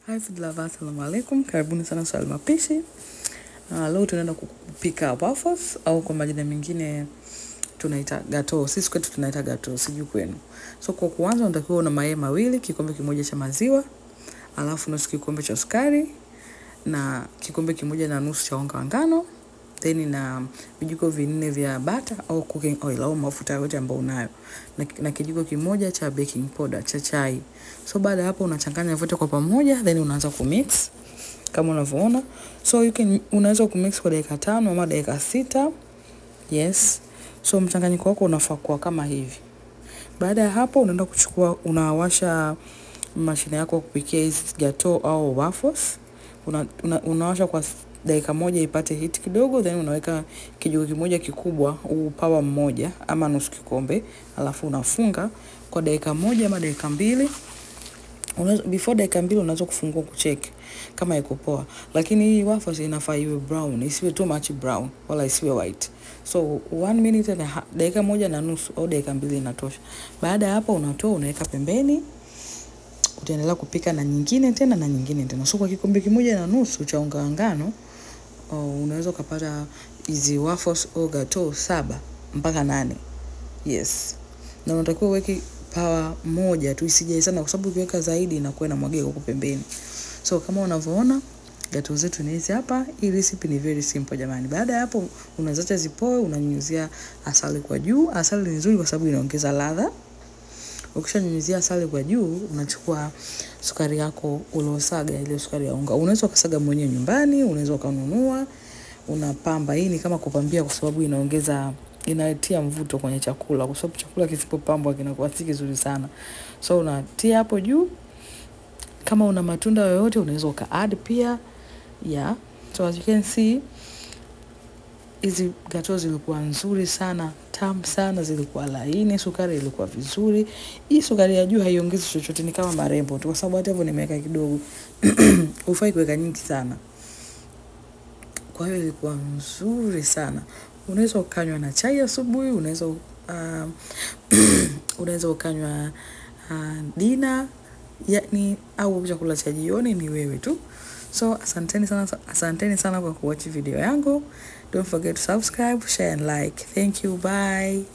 Hi food lovers, assalamu alaikum. Karibuni sana Swahili Mapishi. Leo tunaenda kupika waffles au kwa majina mengine tunaita gateau. Sisi kwetu tunaita gateau, sijui kwenu. So kwa kuanza unatakiwa una mayai mawili, kikombe kimoja cha maziwa, alafu nusu kikombe cha sukari na kikombe 1.5 cha unga wa ngano, then na vijiko 4 vya butter au cooking oil au mafuta yote ambayo unayo, na kijiko kimoja cha baking powder cha chai. So baada hapo unachanganya vyote kwa pamoja, then unaanza kumix kama unavyoona. So you can unaweza kumix kwa dakika 5 ama dakika 6. Yes. So mchanganyiko wako unafaa kuwa kama hivi. Baada ya hapo unaenda kuchukua, unawasha mashine yako kupikia hizi gateau au waffles. Unawasha kwa dakika 1 ipate heat kidogo, then unaweka kijiko kimoja kikubwa, upawa mmoja ama nusu kikombe, alafu unafunga kwa dakika 1 ama dakika 2. Unaweza before dakika 2 unaweza kufungua kucheck kama iko poa. Lakini hii waffles inafaa iwe brown, isiwe too much brown wala isiwe white. So 1 minute na dakika 1.5 au dakika 2 inatosha. Baada ya hapo unatoa unaweka pembeni. Utaendelea kupika na nyingine tena na nyingine tena. So kwa kikombe 1.5 cha unga wa ngano unaweza kupata hizi waffles au gateau 7 mpaka 8. Yes. Na unatakiwa uweke pawa moja tu, isije sana kwa sababu ukiweka zaidi inakuwa inamwagika huko pembeni. So kama unavyoona gateau zetu ni hizi hapa. Hii recipe ni very simple jamani. Baada ya hapo unazacha zipoe, unanyunyuzia asali kwa juu. Asali ni nzuri kwa sababu inaongeza ladha. Ukishanyunyuzia asali kwa juu, unachukua sukari yako uliosaga, ile sukari ya unga. Unaweza ukasaga mwenyewe nyumbani, unaweza ukanunua. Unapamba. Hii ni kama kupambia kwa sababu inaongeza, inatia mvuto kwenye chakula, kwa sababu chakula kisipopambwa kinakuwa si kizuri sana. So unatia hapo juu. Kama una matunda yoyote unaweza uka add pia. Yeah. So as you can see, hizi gateau zilikuwa nzuri sana, tamu sana, zilikuwa laini, sukari ilikuwa vizuri. Hii sukari ya juu haiongezi chochote, ni kama marembo tu, kwa sababu hata hivyo nimeweka kidogo. Hufai kuweka nyingi sana. Kwa hiyo ilikuwa nzuri sana. Unaweza ukanywa na chai asubuhi, unaweza ukanywa dinner, yani au chakula cha jioni, ni wewe tu. So asanteni sana kwa kuwatch video yangu. Don't forget to subscribe, share and like. Thank you. Bye.